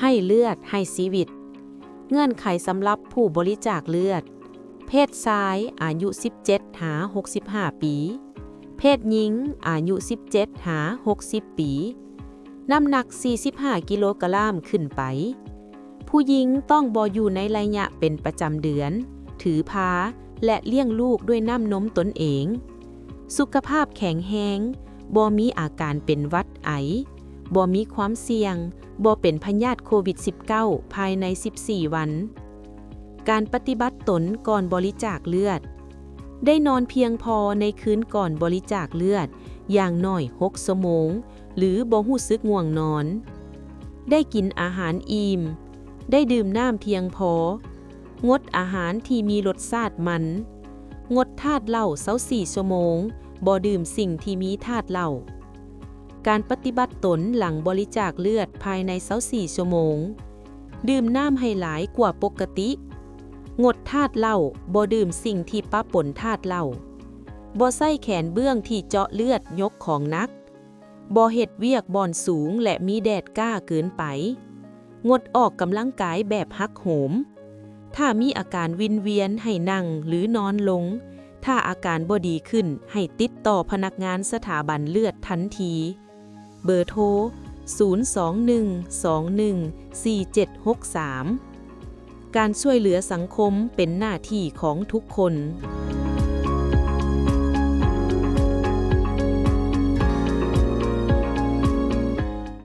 ໃຫ້ເລືອດ ໃຫ້ຊີວິດ. ເງື່ອນໄຂສຳລັບຜູ້ບໍລິຈາກເລືອດ: ເພດຊາຍ ອາຍຸສິບເຈັດຫາຫົກສິບຫ້າປີ, ເພດຍິງ ອາຍຸສິບເຈັດຫາຫົກສິບປີ, ນ້ຳໜັກສີ່ສິບຫ້າກິໂລກຣາມຂຶ້ນໄປ. ຜູ້ຍິງຕ້ອງບໍ່ຢູ່ໃນໄລຍະເປັນປະຈຳເດືອນ, ຖືພາ ແລະ ລ້ຽງລູກດ້ວຍນ້ຳນົມຕົນເອງ. ສຸຂະພາບແຂງແຮງ, ບໍ່ມີອາການເປັນຫວັດ, ໄອ, ບໍ່ມີຄວາມສ່ຽງ, ບໍ່ເປັນພະຍາດໂຄວິດສິບເກົ້າ ພາຍໃນສິບສີ່ວັນ. ການປະຕິບັດຕົນກ່ອນບໍລິຈາກເລືອດ: ໄດ້ນອນພຽງພໍໃນຄືນກ່ອນບໍລິຈາກເລືອດ ຢ່າງໜ້ອຍຫົກຊົ່ວໂມງ ຫຼື ບໍ່ຮູ້ສຶກງ່ວງນອນ. ໄດ້ກິນອາຫານອີ່ມ. ໄດ້ດື່ມນ້ຳພຽງພໍ. ງົດອາຫານທີ່ມີລົດຊາດມັນ. ງົດທາດເຫຼົ້າຊາວສີ່ຊົ່ວໂມງ, ບໍ່ດື່ມສິ່ງທີ່ມີທາດເຫຼົ້າ. ການປະຕິບັດຕົນຫຼັງບໍລິຈາກເລືອດພາຍໃນຊາວສີ່ຊົ່ວໂມງ. ດື່ມນ້ຳໃຫ້ຫຼາຍກວ່າປົກກະຕິ. ງົດທາດເຫຼົ້າ, ບໍ່ດື່ມສິ່ງທີ່ປະປົນທາດເຫຼົ້າ. ບໍ່ໃຊ້ແຂນເບື້ອງທີ່ເຈາະເລືອດ, ຍົກຂອງໜັກ. ບໍ່ເຮັດວຽກບ່ອນສູງ ແລະ ມີແດດກ້າເກີນໄປ. ງົດອອກກຳລັງກາຍແບບຫັກໂຫມ. ຖ້າມີອາການວິນວຽນໃຫ້ນັ່ງ ຫຼື ນອນລົງ. ຖ້າອາການບໍ່ດີຂຶ້ນ ໃຫ້ຕິດຕໍ່ພະນັກງານສະຖາບັນເລືອດທັນທີ. ເບີໂທ ສູນສອງໜຶ່ງສອງໜຶ່ງສີ່ເຈັດຫົກສາມ. ການຊ່ວຍເຫຼືອສັງຄົມເປັນໜ້າທີ່ຂອງທຸກຄົນ.